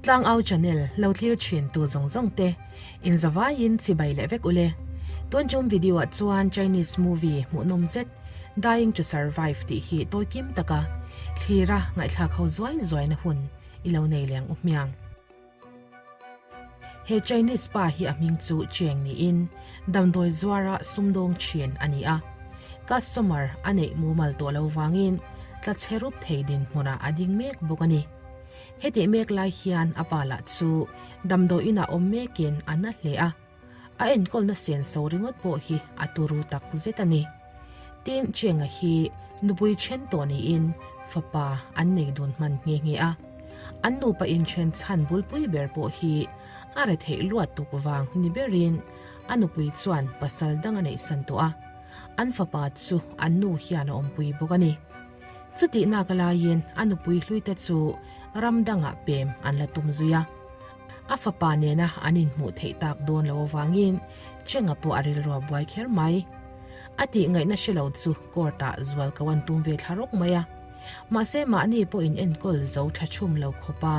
Tlangau channel lo thlir thin tu zawng zawng te in zavaiin chibai leh vek ule. Tun tum video ah chuan Chinese movie hmuhnawm zet Dying to Survive tih hi tawi kim taka thlira ngaihthlak ho zuai zuaina hun i lo nei leng u hmiang. He Chinese pa hi a hming chu Cheng niin damdawi zuara sumdawng thin a ni a. Customer a neih mumal tawh lo vangin tla chhe rup thei dinhmunah a ding mek bawk a ni. Hetih mek lai hian a pa lah chu damdawi inah awm mekin a na hle a, a enkawlna senso ringawt pawh hi a turu tak zet a ni. Tin, Chenga hi nupui then tawh niin fapa an nei dun hman nghe nghe a. An nupa inthen chhan bulpui ber pawh hi a retheih luat tuk vang ni berin a nupui chuan pasal dang a neihsan tawh a, an fapa chu an nu hian a awmpui bawk a ni. Chutih nak laiin a nupui hluite chu ram dangah pem an la tum zui a. A fapa nena an inhmuh theih tak dawn lo avangin Chenga pawh a rilru a buai kher mai. A tih ngaihna hre lo chu court-ah zual ko an tum ve thla rawk mai a. Mahse mahni pawh in enkawl zo tha chhum lo khawpa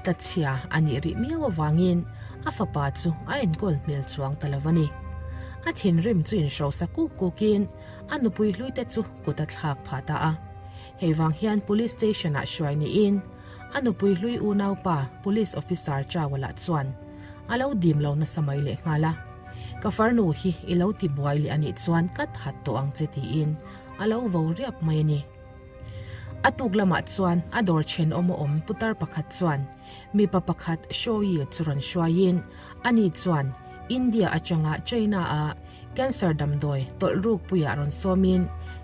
tlatchhia a nih rih miau avangin a fapa chu a enkawl hmel chuang ta lo a ni. A thinrim chu inhrosa kuk kukin A nupui hluite chu kut a thlak phah ta a. Hei vang hian Police Station-ah hruai niin a nupui hlui unaupa Police Officer Chawala chuan a lo dim lo nasa mai lehnghal a. Ka farnu hi i lo ti buai leh anih chuan ka that tawh ang che tiin a lo vo riap mai a ni. A tuk lamah chuan a dawr thenawm a awm putar pakhat chuan mipa pakhat Shoyi chu rawn hruaiin ani chuan India atanga China-a Cancer damdawi tawlh ruk puiah rawn sawmin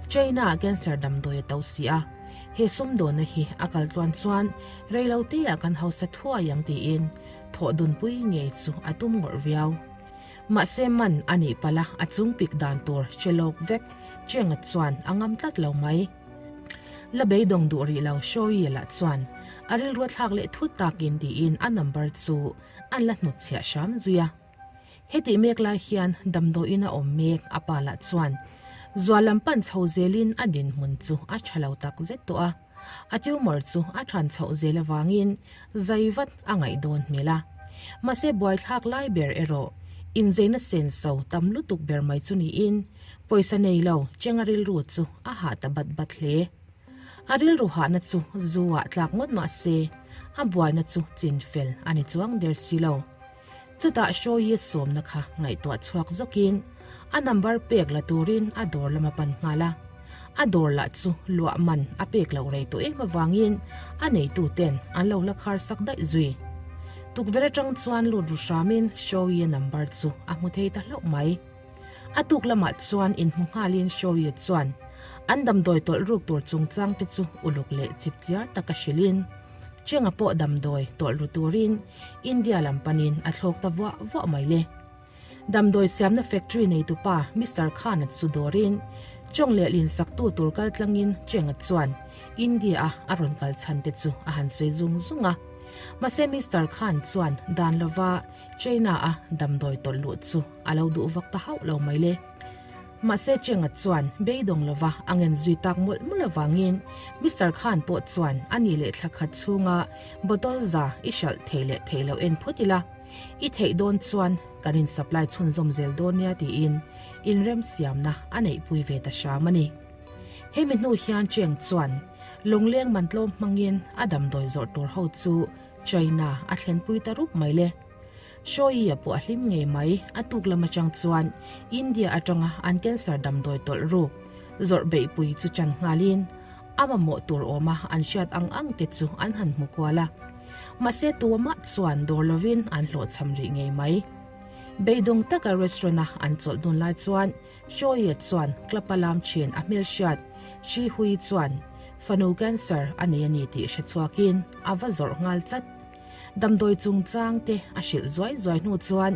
China-ah cancer damdawi a to si a, he sumdawnna hi a kal tluan chuan reiloteah kan hausa thuai ang tiin thawh dunpui ngei chu a tum ngawrh viau. Mahse man a nih palh a, a chung pik dan tur hre lawk vek Chenga chuan a ngam tlat lo mai. La beidawng duh rih lo Shoyi lah chuan a rilru a thlak leh thut takin tiin a number chu an la hnutchhiah hram zui a. Hetih mek lai hian damdawiin a awm mek a pa lah chuan zual lam pan chho zelin a dinhmun chu a tha lo tak zet tawh a, a tumor chu a than chhoh zel avangin zai vat a ngaih dawn hmel a. Mahse buaithlak lai ber erawh inzeina senso tam lutuk ber mai chu niin pawisa nei lo chenga rilru chu a hah ta bat bat hle. A rilru hahna chu zu ah tlak ngawt mahse a buaina chu chinfel a ni chuang der si lo. Chutah Shoyi sawmna kha ngaihtuah chhuak zawkin a number pek la turin a dawr lam a pan nghal a. A dawr lah chu luah man a pek loh rei tawh em avangin a neitu ten an lo la khar sak daih zui. Tukverh atang chuan lut ru hramin Shoyi number chu a hmu thei ta hlauh mai. A tuk lamah chuan inhmu nghalin Shoyi chuan an damdawi tawlh ruk tur chungchang te chu uluk leh chipchiar taka hrilhin Chenga pawh damdawi tawlh ru turin India lam panin a thlawk ta vuah vuah mai le. Damdawi siamna factory neitupa Mister Khan-a chu dawrin Chawng leh lin saktu tur kal tlangin Chenga chuan India-a a rawn kal chhan te chu a han sawi zung zung a. Mahse Mister Khan chuan dan lova China-a damdawi tawlh luh chu a lo duh vak ta hauh lo mai le. Mahse Chenga chuan beidawng lova a ngen zui tak mawlh mawlh avangin Mister Khan pawh chuan a ni leh thla khat chhunga bottle za i hralh thei leh thei lo en phawt ila, i theih dawn chuan kan in supply chhunzawm zel dawn nia tiin inremsiamna a neihpui ve ta hram a ni. Hemi hnu hian Cheng chuan lawngleng man tlawm hmangin a damdawi zawrh tur ho chu China a thlenpui ta rup mai le. Shoyi-a pawh a hlim ngei mai, a tuk lam atang chuan India atanga an cancer damdawi tawlh ruk zawrh beihpui chu chan nghalin a mamawh tur awma an hriat ang ang te chu an han hmu kual a. Mahse tuamah chuan dawr lovin an hlawhchham rih ngei mai. Beidawng taka restaurant-a an chawlh dun lai chuan Shoyi-a chuan club-a lam thin a hmelhriat Shi Hui chuan fanu cancer a nei a ni tih hre chhuakin a va zawrh nghal chat. Damdawi chungchang te a hrilh zuai zuai hnu chuan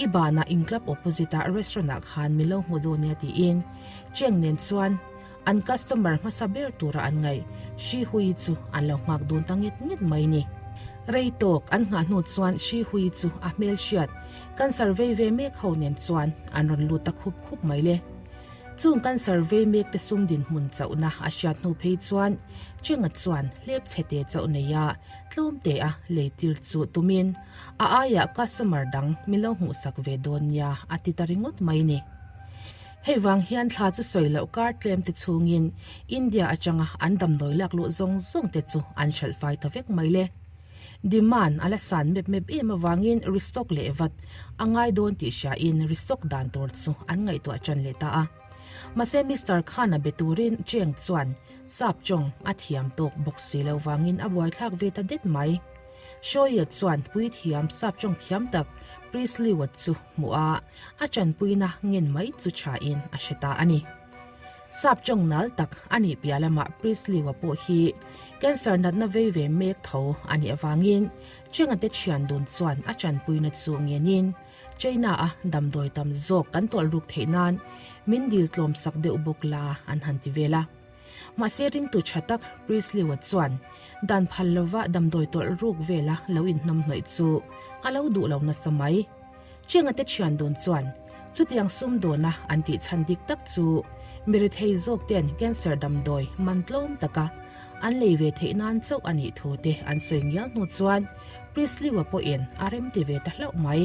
i banah in club opposite ah restaurant ah khan min lo hmu dawn nia tiin Cheng nen chuan an customer hmasa ber tura an ngaih Shi Hui chu an lo nghak dun ta nget nget mai ni. Rei tawk an nghah hnu chuan Shi Hui chu a hmelhriat cancer vei ve mek ho nen chuan an rawn lut ta khup khup mai le. Chung cancer vei mek te sum dinhmun chauhna a hriat hnu phei chuan Chenga chuan hlep chhete chauh neia tlawm te a leitir chu tumin a aiah customer dang min lo hmuhsak ve dawn nia a ti ta ringawt mai ni. Hei vang hian thla chu sawi loh kar tlem te chhungin India atanga an damdawi lak luh zawng zawng te chu an hralh fai ta vek mai le. Demand a la san mep mep em avangin restock leh vat a ngai dawn tih hriain restock dan tur chu an ngaihtuah tan leh ta a. Mahse Mister Khan-a be turin Cheng chuan sap tawng a thiam tawk bawk si lo vangin a buaithlak ve ta det mai. Shoya chuan puithiam sap tawng thiam tak Priestley-a chu hmuh a, a tanpuina ngen mai chu thain a hre ta a ni. Sap tawng nal tak a nih piah lamah Priestley-a pawh hi cancer natna vei ve mek tho a nih avangin Cheng-a te thian dun chuan a tanpuina chu ngenin China-a damdawi tam zawk kan tawlh ruk theih nan min dil tlawm sak deuh bawk la an han ti vel a. Mahse ringtu tha tak Priestley-a chuan dan phal lova damdawi tawlh ruk vela lo inhnamhnawih chu a lo duh lo nasa mai. Chenga te thian dun chuan chutiang sum dawna an tih chhan dik tak chu mirethei zawk ten cancer damdawi man tlawm taka an lei ve theih nan chauh a nih thu te an sawi ngial hnu chuan Priestley-a pawhin a remti ve ta hlauh mai.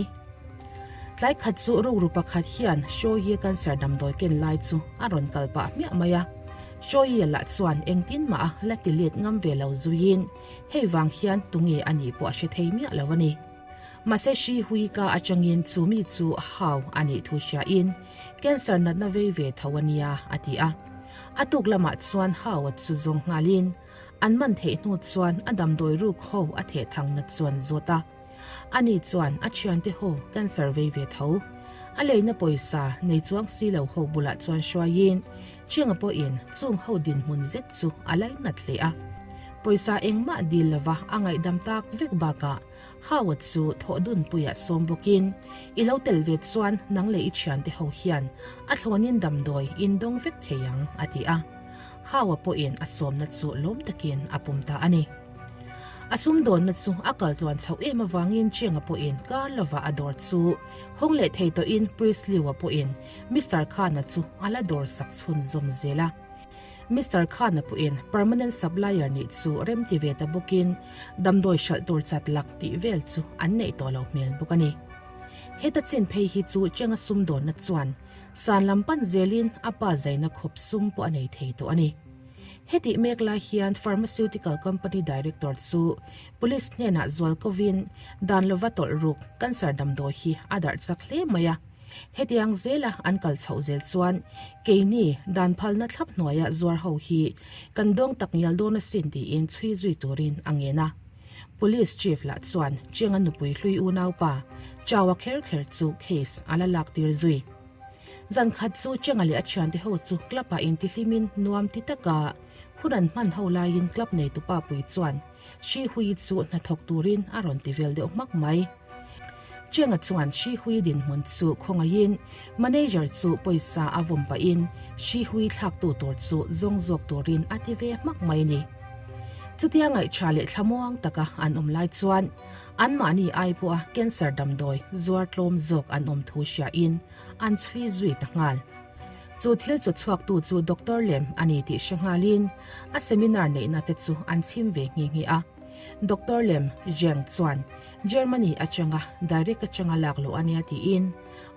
Tlai khat chu rukru pakhat hian Shoyi cancer damdawi ken lai chu a rawn kal pah hmiah mai a. Shoyi lah chuan engtin mah a la ti let ngam ve lo zuiin hei vang hian tunge a nih pawh a hre thei miah lo a ni. Mahse Shi Hui ka atangin chu mi chu hau a nih thu hriain cancer natna vei ve tho a nia a ti a. A tuk lamah chuan hau a chu zawng nghalin an man theih hnu chuan a damdawi ruk ho a theh thangna chuan zawt a. Ani chuan a thiante ho cancer vei ve tho. A leina pawisa nei chuang si lo ho bulah chuan hruaiin Chianga pawhin chung ho dinhmun zet chu a lainat hle a. Pawisa engmah dil lova a ngaihdam tak vek bakah Howard chu thawh dunpuiah sawm bawkin, I lo tel ve chuan nang leh i thiante ho hian a thlawnin damdawi in dawng vek thei ang, a ti a. Howard pawhin a sawmna chu lawm takin a pawm ta a ni. A sumdawnna chu a kal tluan chhoh em avangin Chianga pawhin kar lovah a dawr chu hawng leh thei tawhin Priestley-a pawhin Mister Khan-a chu a la dawr sak chhunzawm zel a. Mister Khan-a pawhin permanent supplier nih chu remti ve ta bawkin damdawi hralh tur chat lak tih vel chu an neih tawh lo hmel bawk a ni. Heta chin phei hi chu Chianga sumdawnna chuan san lam pan zelin a pa zaina khawp sum pawh a nei thei tawh a ni. Hetih mek lai hian Pharmaceutical Company Director chu Police hnenah zual kovin dan lova tawlh ruk cancer damdawi hi a darh chak hle mai a. Hetiang zela an kal chhoh zel chuan keini dan phalna thlap hnuaia zuar ho hi kan dawng tak ngial dawn asin tiin chhui zui turin a ngen a. Police Chief lah chuan Chenga nupui hlui unaupa Chaua kher kher chu case a la lak tir zui. Zan khat chu Chenga leh a thiante ho chu club ah intihlimin nuam ti taka hun an hman ho laiin club neitupa pui chuan Shi Hui chu hnathawk turin a rawn ti vel deuh hmak mai. Chenga chuan Shi Hui dinhmun chu khawngaihin manager chu pawisa a vawm pahin Shi Hui thlaktu tur chu zawng zawk turin a ti ve hmak mai a ni. Chutia ngaihṭha leh thlamuang taka an awm lai chuan Anmahni ai pawha cancer damdawi zuar tlawm zawk an awm thu hriain an chhui zui ta nghal. Chu thil chu chhuaktu chu doctor lem a ni tih hre nghalin a seminar neihna te chu an chhim ve nghe nghe a. Doctor lem Zheng chuan Germany atanga direct atanga lak loh a nia tiin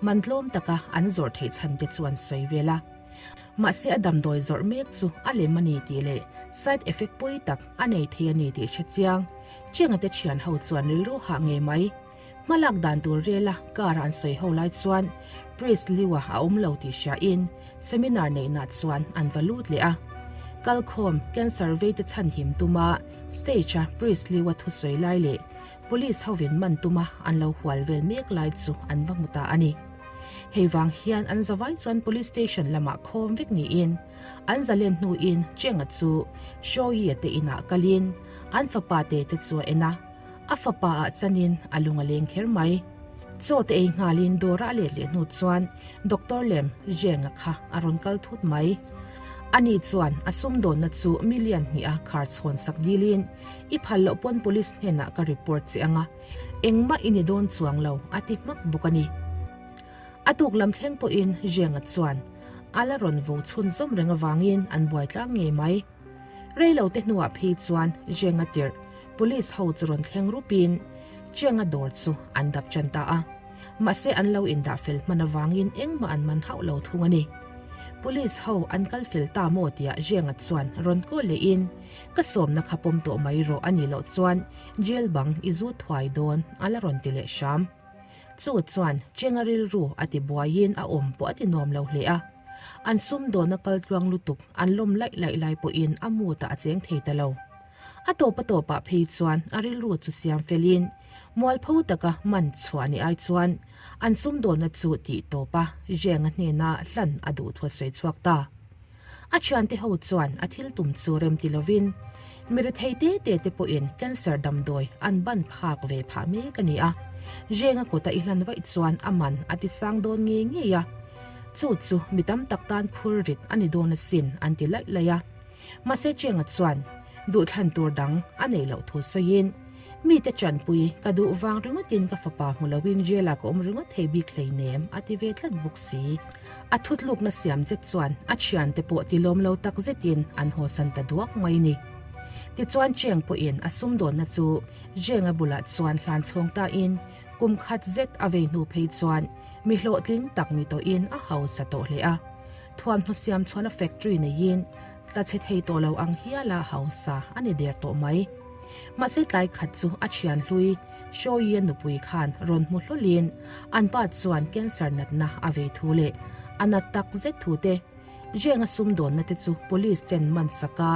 man tlawm taka an zawrh theih chhan te chu an sawi vel a. Mahse a damdawi zawrh mek chu a lem a ni tih leh side effect pawi tak a nei thei a ni tih hre chiang. Chenga te thian ho chuan rilru hah ngei mai. Hmalak dan tur rela car a an sawi ho lai chuan Priest Liu-a a awm lo tih hriain seminar neihna chuan an va lut leh a. Kalkhawm cancer veite chhanhim tuma stage-a Priest Liu-a thusawi lai leh Police hovin man tuma an lo hual vel mek lai chu an va hmu ta a ni. Hei vang hian an zavai chuan Police Station lamah khawm vek niin an zalen hnuin Chenga chu Shoyi-a te inah kalin an fapa te te chu a en a, a fapa ah chanin a lung a leng kher mai. Chaw te ei nghalin dawra a let leh hnu chuan Doctor lem Zhenga kha a rawn kal thut mai. Ani chuan a sumdawnna chu million hnih a khar chhawn sak dilin, I phal loh pawn police hnenah ka report che anga, engmah i ni dawn chuang lo a ti hmak bawk a ni. A tuk lam thleng pawhin Zhenga chuan. a la rawn vo chhunzawm reng avangin an buai tlang ngei mai. Rei lo te hnuah phei chuan Zhenga tirh Police ho chu rawn thleng rupin Chenga dawr chu an dap tan ta a. Mahse an lo indah fel hman avangin engmah an man hauh lo thung a ni. Police ho an kal fel ta maw tia Zhenga chuan rawn kawl lehin Ka sawmna kha pawm tawh mai rawh a nih loh chuan jail bang i zut thuai dawn a la rawn ti leh hram. Chu chuan Chenga rilru a ti buaiin a awm pawh a ti nuam lo hle a. An sumdawn a kal tluang lutuk an lawm laih laih lai pawhin a mood ah a cheng thei ta lo. A tawp a tawpah phei chuan a rilru chu siam felin mualpho taka man chhuah ni ai chuan an sumdawnna chu tih tawp a Zhenga hnena hlan a duh thu a sawi chhuak ta. A thiante ho chuan a thil tum chu rem ti lovin mi rethei te te te pawhin cancer damdawi an ban phak ve phah mek a ni a. Zhenga kut a i hlan vaih chuan a man a ti sang dawn ngei ngei a, chu chu mi tam tak tan phur rit a ni dawn asin an ti laih laih a. Mahse Chenga chuan duhthlan tur dang a neih loh thu sawiin, Mite chanpui ka duh vang ringawtin ka fapa hmu loin jail ah ka awm ringawt thei bik hleinem a ti ve tlat bawk si. A thutlukna siam zet chuan a thiante pawh tilawm lo tak zetin an hawsan ta duak mai ni. Tichuan Cheng pawhin a sumdawnna chu Zhenga bulah chuan hlan chhawng tain kum khat zet a vei hnu phei chuan mi hlawhtling tak ni tawhin a hausa tawh hle a. Thuamhnaw siam chhuahna factory neiin tla chhe thei tawh lo ang hiala hausa a ni der tawh mai. Mahse tlai khat chu a thian hlui Shoyi-a nupui khan rawn hmu hlawlin an pa chuan cancer natna a vei thu leh a nat tak zet thu te Zhenga sumdawnna te chu police ten man sak a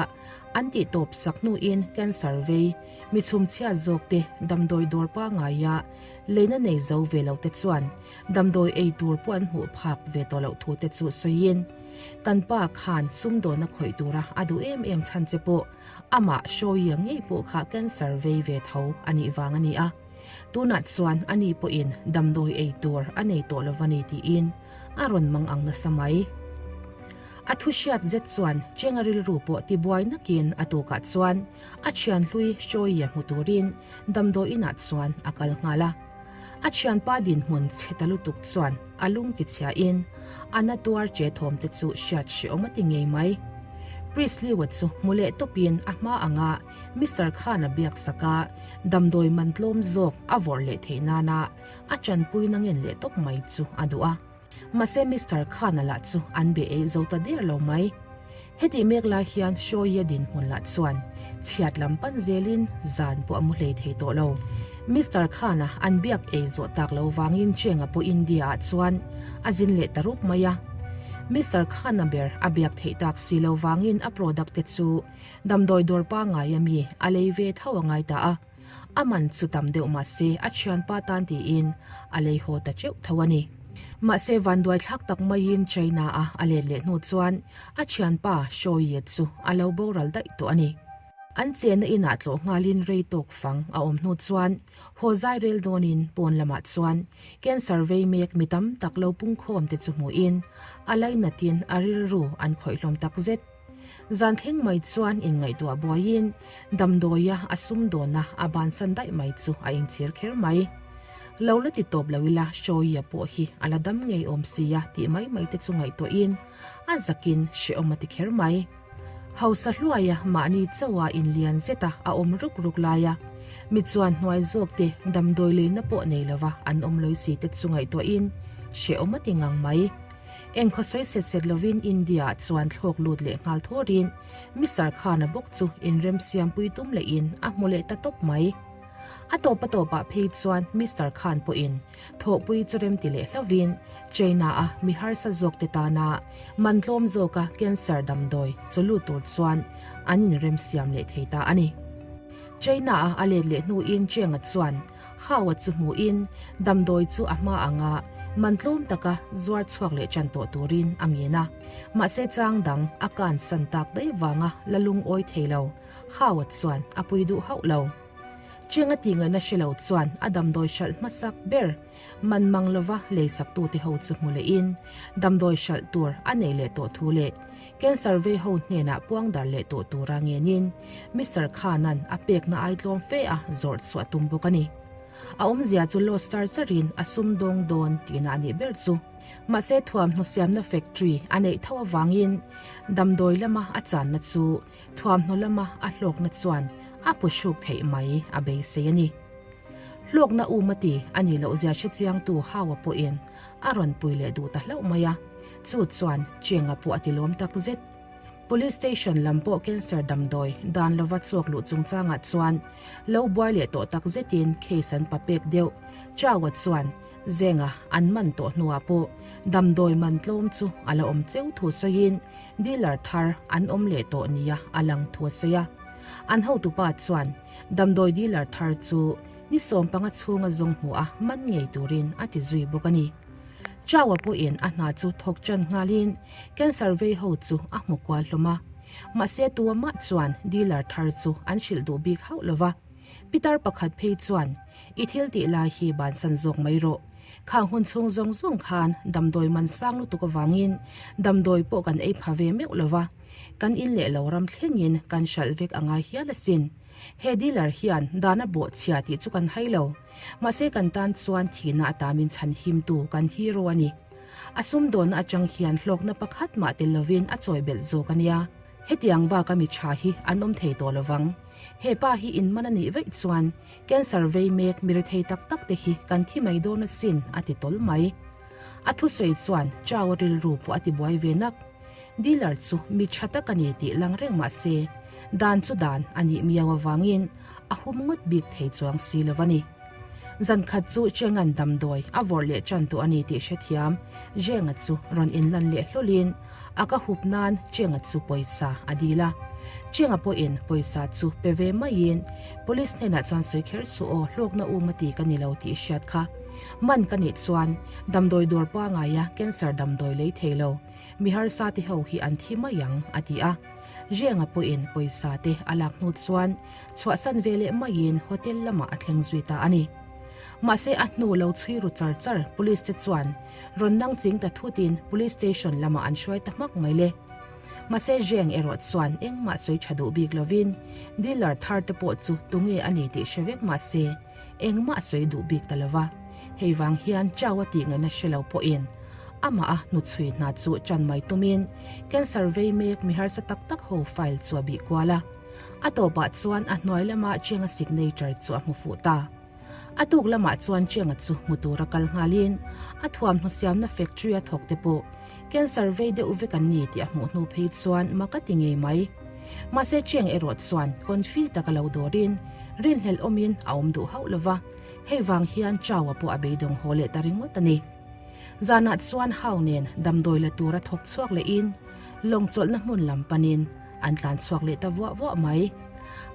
an tih tawp sak hnuin cancer vei mi chhumchhia zawk te damdawi dawr pangaia leina nei zo ve lo te chuan Damdawi ei tur pawh an hmuh phak ve tawh loh thu te chu sawiin, Kan pa khan sumdawn a khawih tura a duh em em chhan che pawh amah Shoyi-a ngei pawh kha cancer vei ve tho a nih vang a ni a. Tunah chuan ani pawhin damdawi ei tur a nei tawh lo va ni tiin a rawn mang ang nasa mai. A thu hriat zet chuan Chenga rilru pawh tibuai nakin a tukah chuan a thian hlui Shoyi-a hmu turin damdawi inah chuan a kal nghal a. A thianpa dinhmun chhe ta lutuk chuan a lung ti chhiahin a na tuar che thawm te chu hriat hrehawm a ti ngei mai. Priestley-a chu hmu leh tawpin a hma anga Mister Khan-a biak sak a, damdawi man tlawm zawk a vawrh leh theih nana a tanpuina ngen leh tawp mai chu a duh a. Mahse Mister Khan-a lah chu an be ei zo ta der lo mai. Hetih mek lai hian Shoyi-a dinhmun lah chuan chhiat lam pan zelin zan pawh a mu hlei thei tawh lo. Mister Khan-a an biak ei zawh tak lo vangin Cheng-a pawh India-ah chuan a zin leh ta rup mai a. Mister Khan-a ber a biak theih tak si lo vangin a product te chu damdawi dawr pangngai a mi a lei ve tho a ngai ta a. A man chu tam deuh mahse a thianpa tan tiin a lei haw ta teuh tho a ni. Mahse vanduai thlak tak maiin China a a let leh hnu chuan a thianpa Shoye chu a lo boral daih tawh a ni. An chenna inah tlawh nghalin rei tawk fang a awm hnu chuan haw zai rel dawnin pawn lamah chuan cancer vei mek mi tam tak lo pungkhawm te chu hmuhin a lainatin a rilru an khawih hlawm takzet. Zan thleng mai chuan inngaihtuah buaiin damdawia a sumdawnna a bansan daih mai chu a inchhir kher mai. Lo la ti tawp lo ila Shoyi-a pawh hi a la dam ngei awm sia tih mai mai te chu ngaihtuahin a zakin hrehawm a ti kher mai. Hausa hluaia mahni chauha inlian zeta a awm ruk ruk laia mi chuan hnuai zawk te damdawi leina pawh nei lova an awm lawi si te chu ngaihtuahin hrehawm a ti ngang mai. Eng khaw sawi set set lovin India-ah chuan thlawk lut leh nghal thawrin Mister Khan-a bawk chu inremsiampui tum lehin a hmu leh ta tawp mai. A tawp a tawpah phei chuan Mister Khan pawhin thawhpui chu remti leh hlauvin China-a mi harsa zawkte tana man tlawm zawka cancer damdawi chaw lut tur chuan an inremsiam leh thei ta a ni. China-a a let leh hnuin Cheng-a chuan Hau-a chu hmuhin damdawi chu a hma anga man tlawm taka zuar chhuak leh ṭan tawh turin a ngen a. Mahse chang dang a kan san tak daih vanga la lungawi thei lo, Hau-a chuan a pui duh hauh lo. Cheng a tih ngaihna hre lo chuan a damdawi hralh hmasak ber man mang lova leisaktute ho chu hmu lehin damdawi hralh tur a nei leh tawh thu leh cancer vei ho hnenah puang dar leh tawh tura ngenin Mister Khan-a'n a pekna ai tlawm fe a zawrh chhuah tum bawk a ni. A awmzia chu loss char charin a sumdawng dawn tihna a nih ber chu. Mahse thuamhnaw siamna factory a neih tho avangin damdawi lama a channa chu thuamhnaw lama a hlawkna chuan a phuhruk theih mai a beisei a ni. Hlawkna um a ti a nih loh zia hrechiangtu Hawa pawhin a rawn pui leh duh ta hlauh mai a, chu chuan Chenga pawh a tilawm tak zet. Police station lam pawh cancer damdawi dan lova chawk luh chungchangah chuan lo buai leh tawh tak zetin case an pa pek deuh. Chaua chuan Zenga an man tawh hnuah pawh damdawi man tlawm chu a la awm cheu thu sawiin dealer thar an awm leh tawh nia a lang thu a sawi a. An hotupa chuan damdawi dealer thar chu ni 15 chhunga zawng hmuh a man ngei turin a ti zui bawk a ni. Chaua pawhin a hna chu thawk tan nghalin cancer vei ho chu a hmu kual hlawm a. Mahse tu amah chuan dealer thar chu an hrilh duh bik hauh lo va. Pitar pakhat phei chuan, I thil tih lai hi bansan zawk mai rawh. Khang hun chhung zawng zawng khan damdawi man sang lutuk avangin damdawi pawh kan ei pha ve meuh lo va. Kan in leh lo ram thlengin kan hralh vek a ngai hial asin. He dealer hian dan a bawh chhia tih chu kan hai lo. Mahse kan tan chuan thihna ata min chhan himtu kan hero a ni. A sumdawnna atang hian hlawkna pakhat mah tel lovin a chawi belh zawk a nia. Hetiang baka mi tha hi an awm thei tawh lovang. He pa hi in man a nih vaih chuan cancer vei mek mi rethei tak tak te hi kan thi mai dawn asin a ti tawl mai. A thusawi chuan Chau a rilru pawh a ti buai ve nak. Dealer chu mi tha tak a ni tih lang reng mah se, dan chu dan a nih miau avangin a hum ngawt bik thei chuang si lo a ni. Zan khat chu Chengan damdawi a vawrh leh tan tawh a ni tih hrethiam Zhenga chu rawn inlan leh hlawlin a ka hup nan Chenga chu pawisa a dil a. Chenga pawhin pawisa chu pe ve maiin Police hnenah chuan sawi kher suh aw hlawkna um a ti ka ni lo tih hriat kha. Man ka nih chuan damdawi dawr pangaia cancer damdawi lei thei lo. Mi harsa te ho hi an thi mai ang, a ti a. Zhenga pawhin pawisa te a lak hnu chuan chhuahsan ve leh maiin hotel lamah a thleng zui ta a ni. Mahse a hnu lo chhui ru char char police te chuan rawn nang ching ta thutin police station lamah an hruai ta hmak mai le. Mahse Zheng erawh chuan engmah sawi tha duh bik lovin dealer thar te pawh chu tunge a ni tih hre vek mahse Engmah sawi duh bik ta lova, hei vang hian Chau a tih ngaihna hre lo pawhin amah a hnuchhui hna chu chan mai tumin cancer vei mek mi harsa tak tak ho file chu a bih kual a. A tawpah chuan a hnuai lama Chenga signature chu a hmu fuh ta. A tuk lamah chuan Chenga chu hmu tura kal nghalin a thuamhnaw siamna factory a thawk te pawh Cancer vei deuh vek an ni tih a hmuh hnu phei chuan mak a ti ngei mai. Mahse Cheng erawh chuan confi taka lo dawrin rinhlelh awmin a awm duh hauh lo va, hei vang hian Chau-a pawh a beidawng haw leh ta ringawt a ni. Zanah chuan Hau nen damdawi la tura thawk chhuak lehin lawng chawlhna hmun lam panin an tlan chhuak leh ta vuah vuah mai.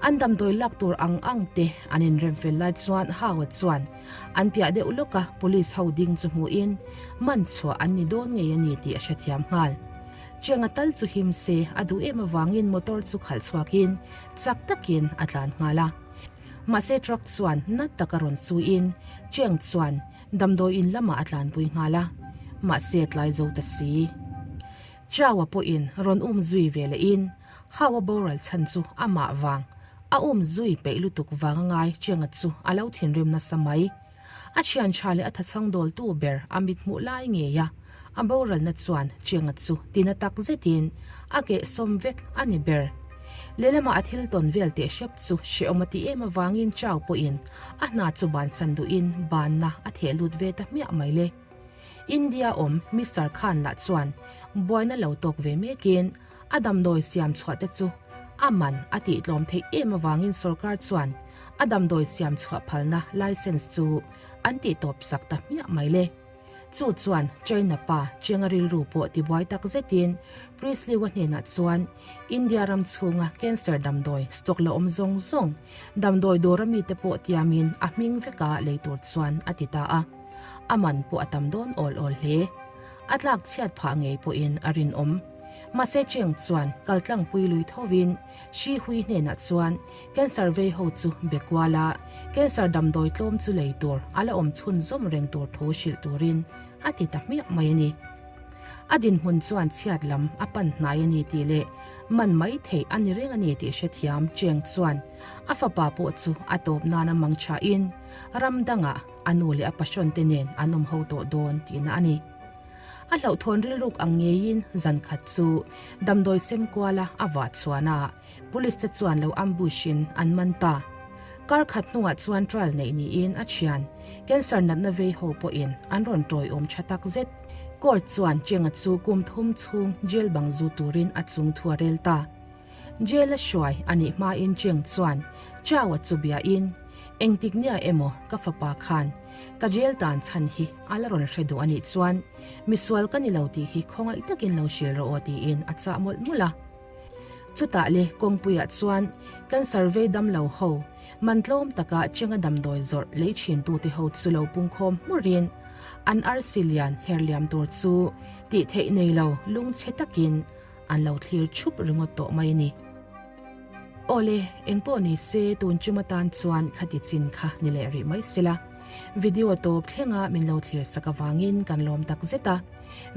An damdawi lak tur ang ang te an inremfel lai chuan Hau-a chuan An piah deuh lawk a, police ho ding chu hmuhin man chhuah an ni dawn ngei a ni tih a hrethiam nghal. Chenga tal chu him se a duh em avangin motor chu khalh chhuakin chak takin a tlan nghal a. Mahse truck chuan nat taka rawn suiin Cheng chuan damdawi in lamah a tlanpui nghal a, mahse tlai zo ta si. Chaua pawhin rawn um zui ve lehin Hau a boral chhan chu amah vang a um zui peih lutuk vang a ngai Chenga chu a lo thinrim nasa mai. A thian tha leh a thachhang dawltu ber a mit hmuh lai ngei a, a boralna chuan Chenga chu tina tak zetin a keh sawm vek a ni ber. Lehlamah a thil tawn vel teh hrep chu hrehawm a ti em avangin Chau pawhin a hna chu bansan duhin banna a theh lut ve ta hmiah mai le. India awm Mister Khan lah chuan buaina lo tawk ve mekin a damdawi siam chhuah te chu a man a tih tlawm theih em avangin sorkar chuan a damdawi siam chhuah phalna license chu an tih tawp sak ta hmiah mai le. Chu chuan China pa Chenga rilru pawh tibuai tak zetin Priestley-a hnenah chuan India ram chhunga cancer damdawi stock la awm zawng zawng damdawi dawra mite pawh tiamin a hming veka lei tur chuan a ti ta a. A man pawh a tam dawn awl awl hle. A tlak chhiat phah ngei pawhin a rinawm. Mahse Cheng chuan kaltlangpui lui thovin Shi Hui hnenah chuan cancer vei ho chu be kual a, cancer damdawi tlawm chu lei tur a la awm chhunzawm reng tur thu hrilh turin a ti ta hmiah mai a ni. A dinhmun chuan chhiat lam a pan hnai a ni tih leh. Man mai theih a ni reng a ni tih hrethiam Cheng chuan a fapa pawh chu a tawp nana mang thain ram dangah a nu leh a passion te nen an awm ho tawh dawn tihna a ni. A hlauhthawn rilruk ang ngeiin zan khat chu damdawi sem kuala a vah chhuan a, police te chuan lo ambush in an man ta. Kar khat hnungah chuan trial neih niin a thian cancer natna vei ho pawhin an rawn tawiawm tha tak zet. Court chuan Chenga chu kum thum chhung jail bang zu turin a chung thu a rel ta. Jail a hruai a nih hmain Cheng chuan Chau-a chu biain, Engtik nia emaw ka fapa khan ka jail tan chhan hi a la rawn hre duh a nih chuan misual ka ni lo tih hi khawngaih takin lo hrilh rawh aw tiin a chah mawlh mawlh a. Chutah le kawngpuiah chuan cancer vei damlo ho man tlawm taka Chenga damdawi zawrh lei thintute ho chu lo pungkhawm hmurin an arsi lian her liam tur chu tih theih nei lo lungchhe takin an lo thlir thup ringawt tawh mai a ni. Awle, engpawh ni se tun chum atan chuan khati chin kha ni leh rih mai sela. Video tawp thlenga min lo thlir sak avangin kan lawm tak zet a.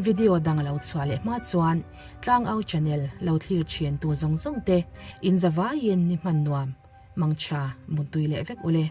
Video dang a lo chhuah leh hma chuan Tlangau channel lo thlir thin tu zawng zawng te in zavaiin ni hman nuam, mangtha, muntui leh vek ule.